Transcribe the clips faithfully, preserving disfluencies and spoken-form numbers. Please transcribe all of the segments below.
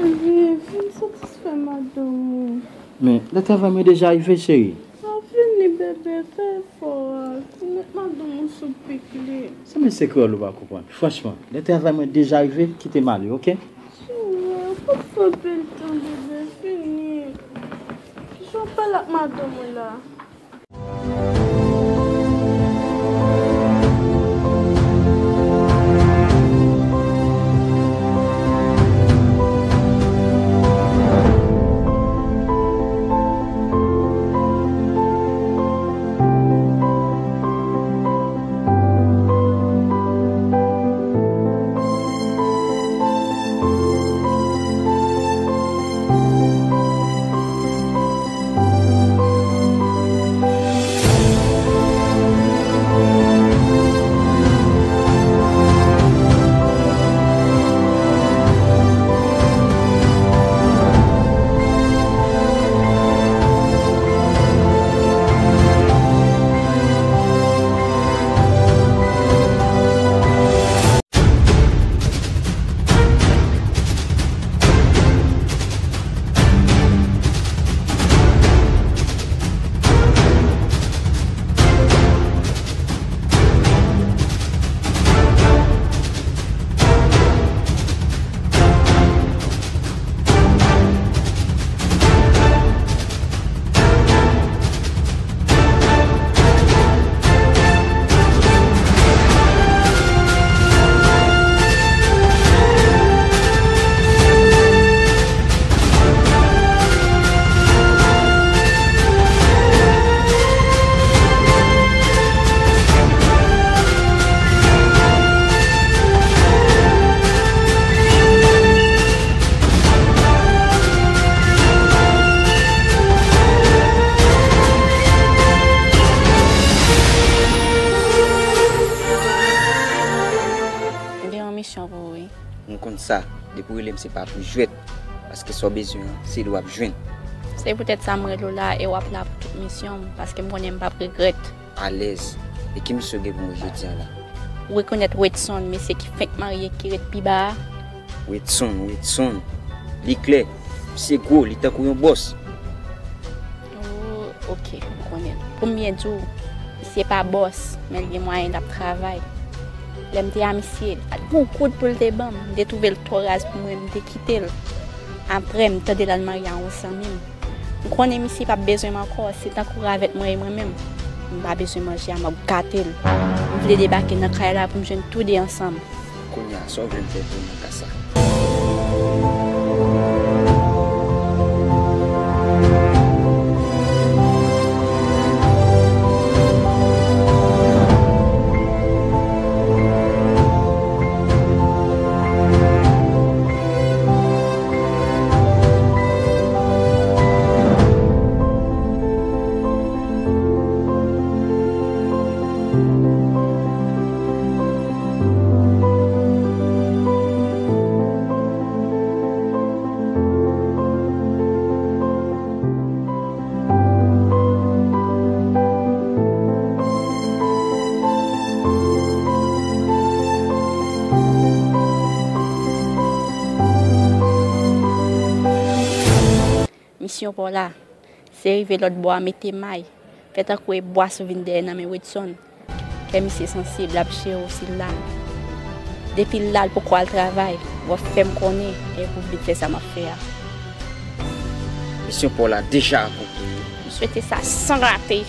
Cheri, vin satisfè madanm ou. Men, lè travay mwen deja rive, cheri. Sa fini, bebe, fè efò a. Vin met madanm ou sou pik li. Se mesye kreyòl ou pa konprann. Franchman, lè travay mwen deja rive, kite m ale, oke? Cheri, pa fè pèdi tan, bebe, fini. Kijan w pale ak madanm ou la? M gen yon misyon pou ou, wi. M konn sa, depi w rele m se pa pou jwèt, paske sa w bezwen an, se li w ap jwenn. Se poutèt sa m rele w la e w ap la pou tout misyon m, paske m konnen m p ap regrèt. Alèz. E ki misyon w gen pou mwen jodi a la? Ou rekonèt Wetson, mesye ki fenk marye, ki ret pi ba a? Wetson, Wetson. Li klè. Misye gwo, li tankou yon bòs. Oh, oke, m konnen. Pou m byen di w, misye pa bòs, men l gen mwayen, l ap travay. Lè m te a misye, pa t gen yon goud pou l te ban m. M te twouve l twò raz pou mwen, m te kite l. Apre, m tande l al marye a yon zanmi m. M konnen misye p ap bezwen m ankò, se tankou ravèt mwen e mwen menm. M pa bezwen manje a, m ap gate l. M vle debake nan kay la pou m jwenn toude ansanm. Kounye a, sa w vle m fè pou w nan ka sa? Misyon pa w la, se rive lòt bò a mete may, fè tankou e bwas ou vin dèyè nan men Wetson. Kè misye sansib, l ap jere w si l la. Depi l la, l poko al travay. W ap fè m konnen, epi w vin fè sa m ap fè a. Misyon pa w la deja akonpli. M swete sa san rate.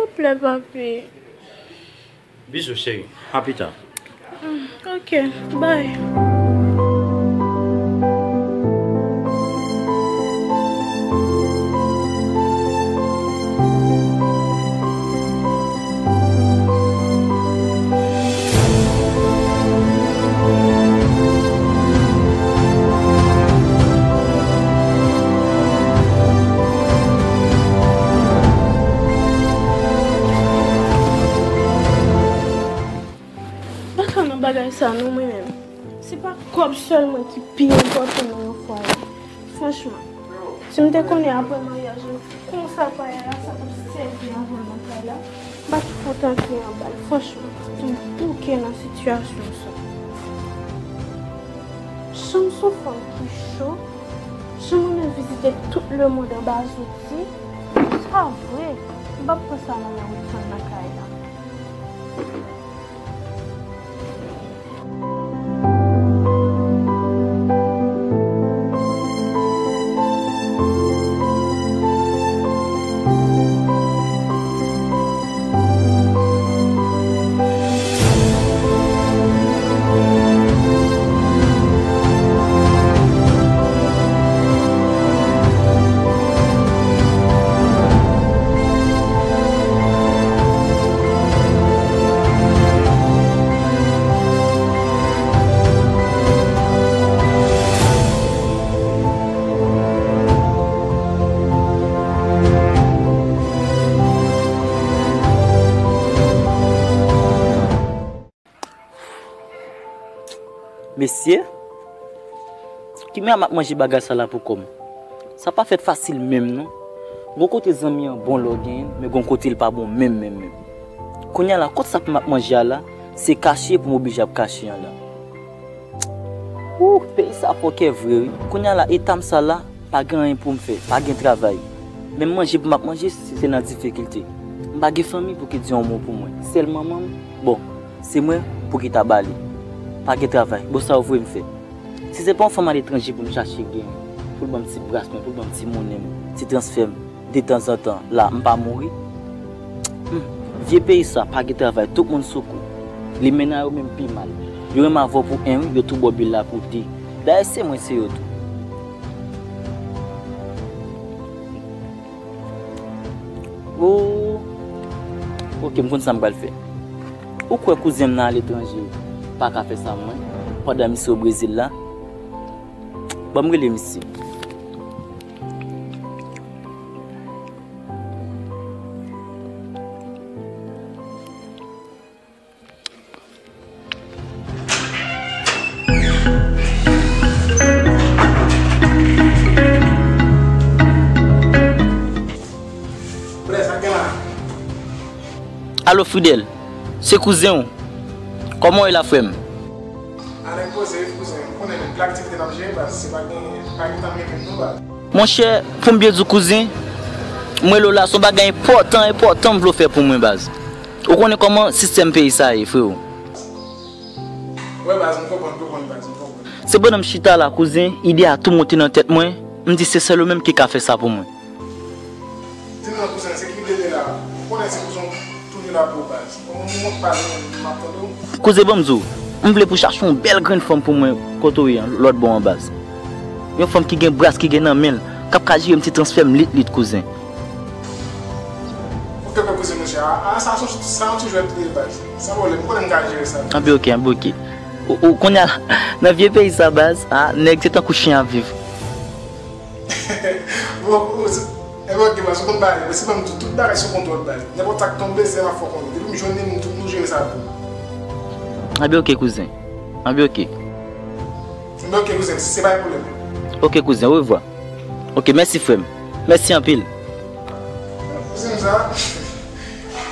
Souple, papi. Bizou, cheri. A pita. Mm, ok, bye. M pa ka nan bagay sa non, mwen menm. Se pa kòb sèlman ki pi enpòtan nan yon fwaye. Franchman, si m te konnen apre maryaj nou, konsa paya la sa t ap sèvi avè m nan kay la, m pa t kontan antre anba l. Franchman, m bouke nan sitiyasyon sa. Jan m se yon fanm ki cho, jan m renmen vizite tout lemonn anba zouti, sa vre, m p ap pran sa nan men w, retounen nan kay la. Mesye, ki mè a m ap manje bagay sa la pou kò m? Sa pa fèt fasil menm non. Gon kote zanmi an bon lè w genyen l, men gon kote l pa bon menm, menm, menm. Kounye a la, kot sa pou m ap manje a la, se kache pou m oblije ap kache an la. Ou, peyi sa fòkè vre wi. Kounye a la, eta m sa la, pa gen anyen pou m fè, pa gen travay. Menm manje pou m ap manje, se, se nan difikilte. M pa gen fanmi pou ki di yon mo pou mwen. Sèl manman m, bon, se mwen pou ki ta ba li. Pa gen travay. Bon, sa w voye m fè? Si se pa yon fanm aletranje pou m chache gen, pou l ban m ti bras mwen, pou l ban m ti monnen m, ti transfè m, detanzantan, la, m pa mouri. Hmm, vye peyi sa, pa gen travay, tout moun sou kou. Limena yo menm pi mal. Yo renmen avè w pou en wi, yo tou ba w bil la pou de. Dayè, se mwen, se yo tou. Oh. Ok, m konn sa m pral fè. Ou kwè kouzen m nan aletranje pa ka fè sa pou mwen, pandan misye o Brezil la? Ban m rele misye. Alo, Fridel, se kouzen w. Kòman w ye la, frè m? A, nèg poze wi, kouzen. Ou konnen gen aktivite n ap jere, baz, se pa gen, pa gen tan menm non, baz. Monchè, pou m byen di w, kouzen, m rele w la, se yon bagay enpòtan, enpòtan m vle w fè pou mwen, baz. Ou konnen kòman sistèm peyi sa ye, freo. Wè, baz, m konprann, m konprann, baz, m konprann. Se pandan m chita la, kouzen, ide a tou monte nan tèt mwen, m di se sèl ou menm ki ka fè sa pou mwen. Di m non, kouzen, se ki ide l ye la? Ou konnen se kouzen w toujou la pou ou, baz. Bon, m ap pale, m ap tande w. Kouzen, ban m di w, m vle pou chache yon bèl grenn fanm pou mwen kote w ye an, lòt bò an, baz. Yon fanm ki gen bras, ki gen nan men l, k ap ka jere m ti transfè m lit lit, kouzen. Ok, ok, kouzen, monchè. A, a, sa, sa, sa yon ti jwèt li ye, baz. San pwoblèm, m konnen m ka jere sa. Anben ok, anben ok. Ou, ou, kounye a, nan vye peyi sa, baz, a, nèg se tankou chen ap viv. Bon, ou, se, enben ok, baz, ou konn bagay, men se ban m di w, tout bagay sou kontwòl, baz. Nenpòt sa k tonbe, se m ap fè w konnen. Depi m jwenn li, m, nou jere sa pou ou. Anben ok, kouzen. Anben ok. Enben ok, kouzen, se pa yon pwoblèm. Ok, kouzen, orevwa. Ok, mèsi, frè m. Mèsi anpil. Kouzen m sa,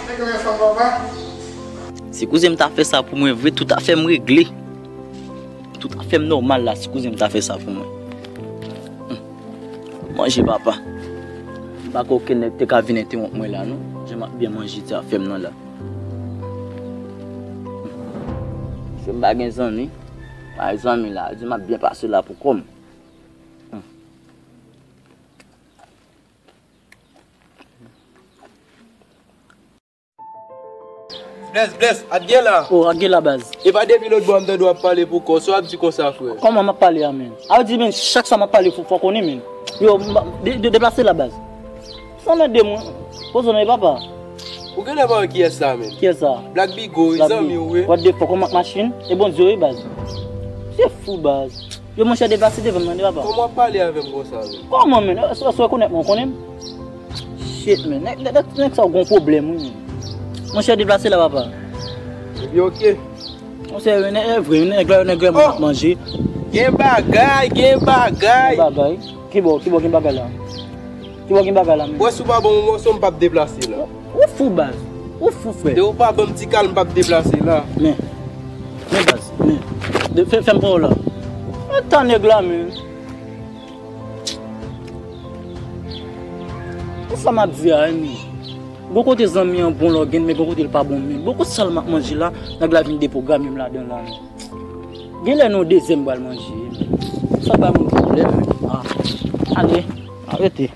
nèg renmen fanm, papa. Si kouzen m ta fè sa pou mwen vre, tout afè m regle. Tout afè m nòmal la, si kouzen m ta fè sa pou mwen. Hmm. Manje, papa. M pa kwè okenn nèg te ka vin entewonp mwen la, non. Jan m ap byen manje ti afè m nan la. Hmm. Se m pa gen zanmi. Pa gen zanmi la, di m ap byen pase la pou kò m. Hmm. Bless, Bless, at gen la. Oh, at gen la, baz. E pa depi lòt bò m tande w ap pale pou kò, sa w ap di konsa, frè? Kòman m ap pale a, menn? A w di, menn, chak sa m ap pale, fò, fò konnen, menn. Yo, m pa- de- de- deplase la, baz. Sa nan de mwen. Poze w non, papa. Ou genlè pa wè kiyès sa, menn? Kiyès sa? Black Bigo, wi, Black zanmi Bigo. W, wi. What the fuck, kòman ak machin? E Bondye, wi, baz. Se fou, baz. Yo, monchè, deplase devan m nan, papa. Kòman w ap pale avè m konsa, menn? Kòman, menn? Èske w rekonèt mwen, ou konnen m? Shit, menn. Nèg, nèg, nèg, nèg sa w gon pwoblèm, wi, menn. Monchè, deplase la, papa. Ebyen, oke. Monchè, nèg, nèg, vre, nèg la, nèg la, mwen ap manje. Gen bagay, gen bagay. Gen bagay. Ki bò, ki bò gen bagay la? Ki bò gen bagay la, menn? Wè, si w pa ban m yon mòso, m p ap deplase la. Ou fou, baz. Ou fou, frè. Depi w pa ban m ti kal, m p ap deplase la. Men, men, baz, men. De- fè, fè m pa w la. Antan nèg la, menn. Ou sa m ap di a, wi, menn. Gon kote zanmi an bon lè w gen, men gon kote l pa bon, menn. Bon, kote sa l m ap manje la, nèg la vin deprograme m ladan la, menn. Genlè nan dezyèm m pral manje, menn. Sa bay moun pwoblèm, menn. Ah. Ale, arete.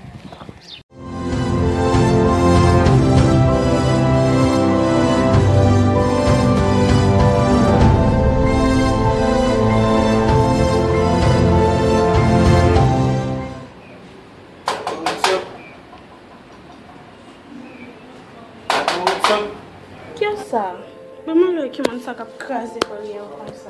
Kiyès sa? Ban m al wè ki moun sa k ap kraze baryè yo konsa.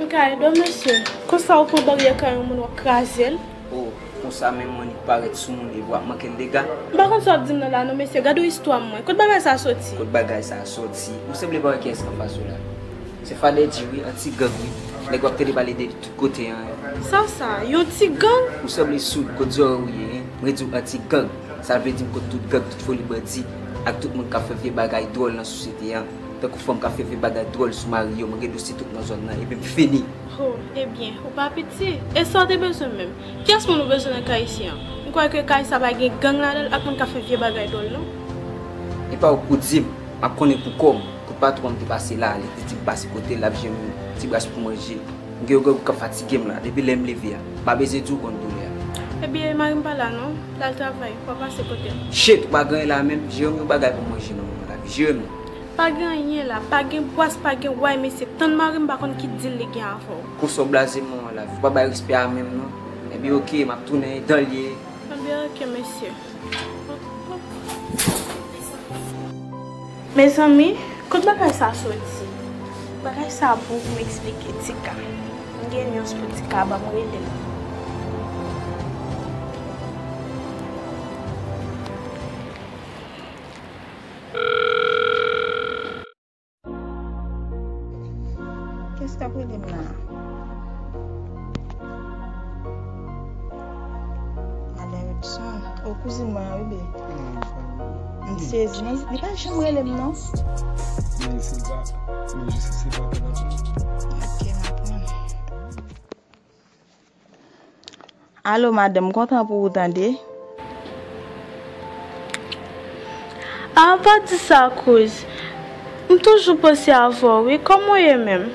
M ka ede w, mesye? Konsa w pran baryè kay yon moun, w ap kraze l? Oh, konsa menm, w annik parèt sou moun epi w ap manke l dega? M pa konn sa w ap di m nan la non, mesye. Gade yon istwa mwen. Kot bagay sa soti? Kot bagay sa soti? Ou sanble pa wè kiyès anfas ou la. Se Fadè Dji wi, yon ti gang wi. Nèg w ap tande pale de li tout kote an. Sa sa? Yon ti gang? Ou sanble soud, kot zòrèy ou ye, en? Mwen di w yon ti gang. Sa vle di m kont tout gang, tout foli bandi, ak tout moun k ap fè vye bagay dwòl nan sosyete an. Tankou fanm k ap fè vye bagay dwòl sou mari yo, mwen gen dosye tout nan zòn nan, epi m fini. Ho, ebyen, ou pa piti. E sa w te bezwen menm? Kiyès moun ou bezwen nan kay isi an? M kwè ke kay sa pa gen gang ladan l ak moun k ap fè vye bagay dwòl non. E pa ou k pou di m, m ap konnen pou kò m. Kout patwon an m te pase la, li te di m pase kote l, l ap jwenn yon ti bras pou manje. M gen yon grangou k ap fatige m la, depi lè m leve a. M pa bezwen di w konn doulè a. Ebyen, mari m pa la non, l al travay, w a pase kote l. Shit, ou pa gen anyen la menm, jere m yon bagay pou m manje non, manman lavi, jere m. Pa gen anyen la, pa gen bwas, pa gen way, mesye, tann mari m pa konn ki dil li gen avè w. Konsa w blaze manman lavi, ou pa bay respè a menm non. Ebyen oke, m ap tounen dan l ye. Ebyen oke, mesye. Mezanmi, kot bagay sa soti? Bagay sa bon pou m eksplike Tika. M gen news pou Tika, ban m rele l. Kiyès k ap rele m la a? Madan Hudson. O, kouzin mwen an wi, bebe. M sezi, men li pa janm rele m non. Men se pa, men jis se pa pran. Ok, m ap pran. Alo, madanm, m kontan pou ou tande. A, pa di sa, kouz. M toujou panse avè w, wi. Kòman w ye menm?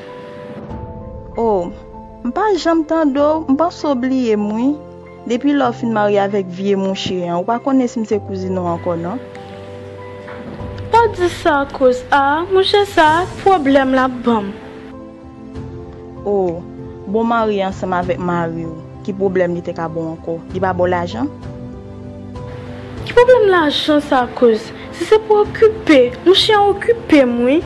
O, m pa janm tande w, m panse w bliye m, wi. Depi lè w fin marye avèk vye mouche an, ou pa konnen si m se kouzin ou ankò, non. Pa di sa, kouz. A, mouche sa, pwoblèm l ap ban m. O, bon mari ansanm avèk mari w, ki pwoblèm li te ka ba w ankò? Li pa ba w lajan? Ki pwoblèm lajan sa, kouz? Si se pou okipe, mouche an okipe m, wi.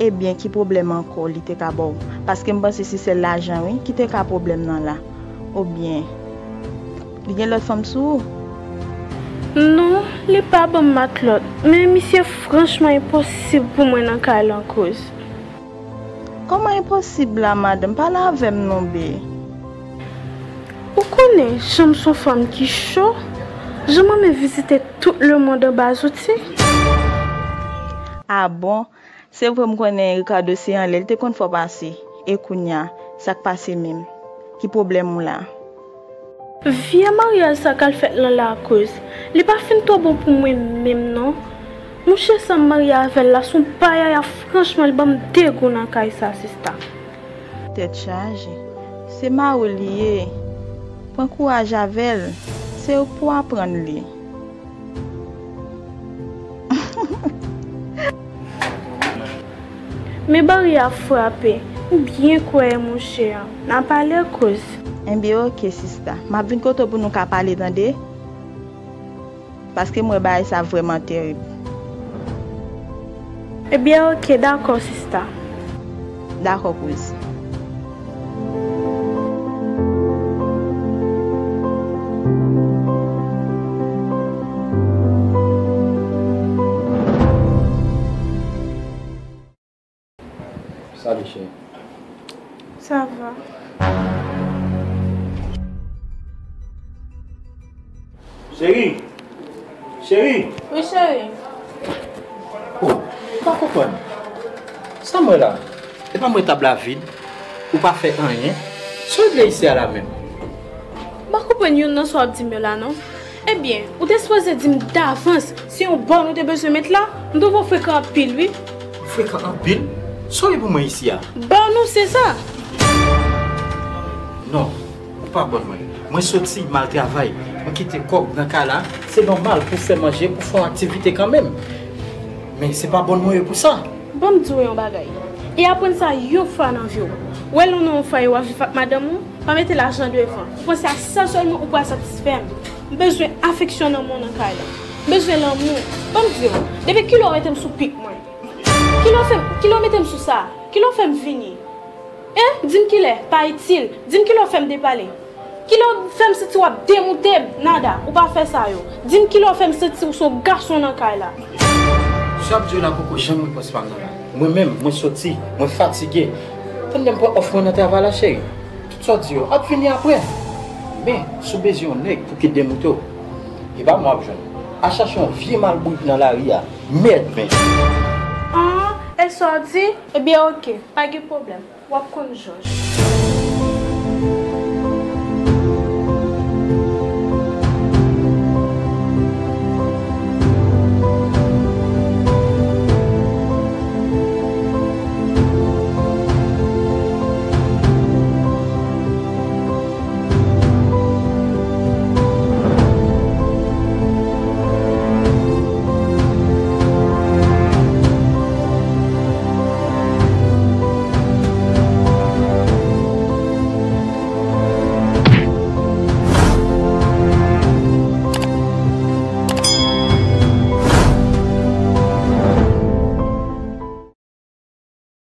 Ebyen, ki pwoblèm ankò li te ka ba w? Paske m panse se sèl lajan, wi, ki te ka pwoblèm nan la. Oubyen, li gen lòt fanm sou ou? Non, li pa ban m matlòt. Men misye franchman enposib pou mwen nan kay lan, kouz. Kòman enposib la, madanm? Pale avè m non, bee. Ou konnen, jan m se yon fanm ki cho, jan m renmen vizite tout lemonn anba zouti. A bon? Se vre m konnen Ricardo se anlè, li te konn fè w pase. E kounye a, sa k pase menm? Ki pwoblèm ou la? Vye maryaj sa k al fèt lan lakoz, li pa fin twò bon pou mwen menm non. Mouche sa m marye avè l la se yon payaya, franchman li ban m degou nan kay sa sista. Tèt chaje, se mari w li ye. Pran kouraj avè l, se ou k pou aprann li. Men bari a frape. M byen kwè, monchè. N a pale kouz. Enben, oke, sista. M ap vin kote w pou nou ka pale, tande? Paske m wè bagay sa vrèman terib. Ebyen, oke, dakò, sista. Dakò, kouz. Salut, cheri. Sa va. Cheri! Cheri! Wi, cheri. Oh, m pa konprann. Sa m wè la? E pa m wè tab la vid? Ou pa fè anyen? Sa w regle isi a la menm? M pa konprann youn nan sa w ap di m yo la, non. Ebyen, ou te sipoze di m davans si yon bòn ou te bezwen met la, m twouve w frekan anpil, wi. Frekan anpil? Sa w ye pou mwen isi a? Bòn ou se sa? Non, ou pa bòn mwen. Mwen soti, m al travay. Mwen kite kòb nan kay la. Se nòmal pou w fè manje, pou w fè yon aktivite kanmenm. Men se pa bòn mwen ye pou sa. Ban m di w yon bagay. E aprann sa yon fwa nan vi w. Wè lè w nan yon fwaye w ap viv ak madanm ou, pa mete lajan devan. Ou panse a sa sèlman ou pral satisfè m. M bezwen afeksyon, lanmou nan kay la. M bezwen lanmou. Ban m di w, depi kilè w mete m sou pik mwen? Kilè w fè m, kilè w mete m sou sa? Kilè w fè m vini? Hein? Di m kilè, pa itil. Di m kilè w fè m depale. Kilè w fè m santi w ap demoute m? Nada, ou pa fè sa yo. Di m kilè w fè m santi w se yon gason nan kay la. Sa w ap di yo la poko janm repons pa m nan la. Mwen menm, mwen soti, mwen fatige. Tande m pran òf mwen nan travay la, cheri. Tout sa w di yo ap vini apre. Men, si w bezwen yon nèg pou ki demoute w, e pa mwen w ap jwenn. Al chache yon vye malbourik nan lari a. Mèd, men. Ah, e sa w di? Ebyen, oke, pa gen pwoblèm. W ap konn jòj.